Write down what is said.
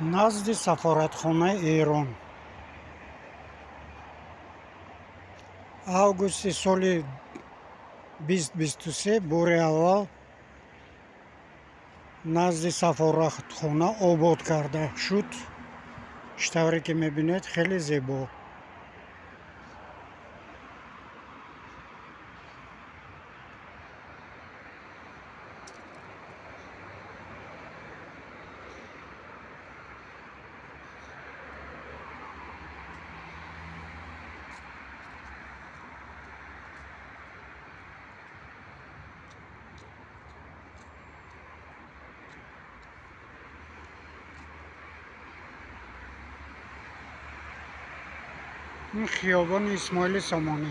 Назди сафоратхонаи Эрон. Августи соли 2023 бори аввал назди сафоратхона обод карда шуд. Чӣ тавре ки мебинед, хеле зебо. Ин хиёбони Исмоили Сомонӣ.